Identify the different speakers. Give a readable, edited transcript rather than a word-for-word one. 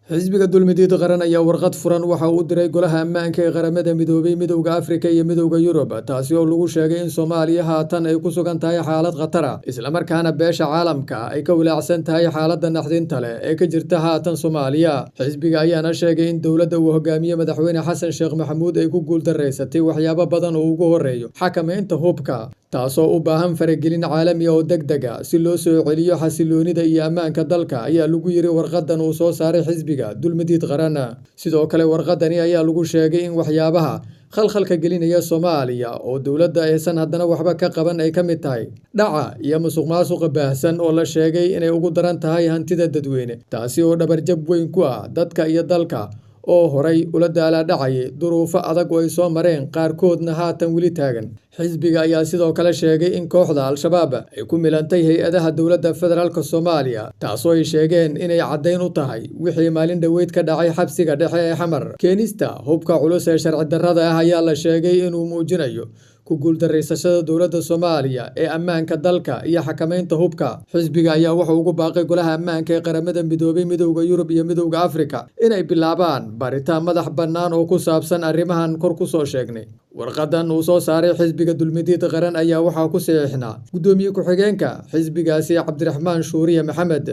Speaker 1: Xisbiga Dulmidiid Qaran ayaa warqad furan waxa uu u diray Golaha Ammaanka ee Qaramada Midoobay, Midowda Afrika iyo Midowda Yurub, taasi oo lagu sheegay in Soomaaliya haatan ay ku sugan tahay xaalad khatar ah, islamarkaana beesha caalamka ay ka walaacsan tahay xaaladda naxdinta leh ee ka jirta haatan Soomaaliya. Xisbiga ayaana sheegay in dowladda uu hogaamiye Madaxweyne Xasan Sheekh Maxamuud ay ku guuldareysatay waxyaabo badan oo ugu horreeyo xakamaynta hubka, taasoo u baahan faragelin caalami ah oo degdeg ah si loo soo celiyo xasilloonida iyo ammaanka dalka, ayaa lagu yiri warqadan uu soo saaray xisbiga Dulmidiid Qaran. Sidoo kale, warqadani ayaa lagu sheegay in waxyaabaha khalkhalka gelinaya Soomaaliya oo dowladda aysan haddana waxba ka qaban ay ka mid tahay dhaca iyo musuqmaasuqa baahsan oo la sheegay inay ugu daran tahay hantida dadweyne, taasi oo dhabarjab weyn ku ah dadka iyo dalka oo horay ula daalaa-dhacayay duruufo adag oo ay soo mareen, qaarkoodna haatan weli taagan. Xisbiga ayaa sidoo kale sheegay in kooxda Al-Shabaab ay ku milantay hay-adaha dowladda federaalk Soomaaliya, taasoo ay sheegeen inay caddayn u tahay wixii maalin dhoweyd ka dhacay xabsiga dhexe ee Xamar. Keenista hubka culus ee sharci darrada ah ayaa la sheegay inuu muujinayo ku guuldareysashada dowladda Soomaaliya ee ammaanka dalka iyo xakamaynta hubka. Xisbiga ayaa wuxuu ugu baaqay Golaha Ammaanka ee Qaramada Midoobay, Midowda Yurub iyo Midowda Afrika inay bilaabaan baaritaan madax bannaan oo ku saabsan arrimahan kor ku soo sheegnay. Warqadan uu soo saaray xisbiga Dulmidiid Qaran ayaa waxaa ku saxiixnaa guddoomiye ku-xigeenka xisbigaasi, Cabdiraxmaan Shuuriye Maxamed.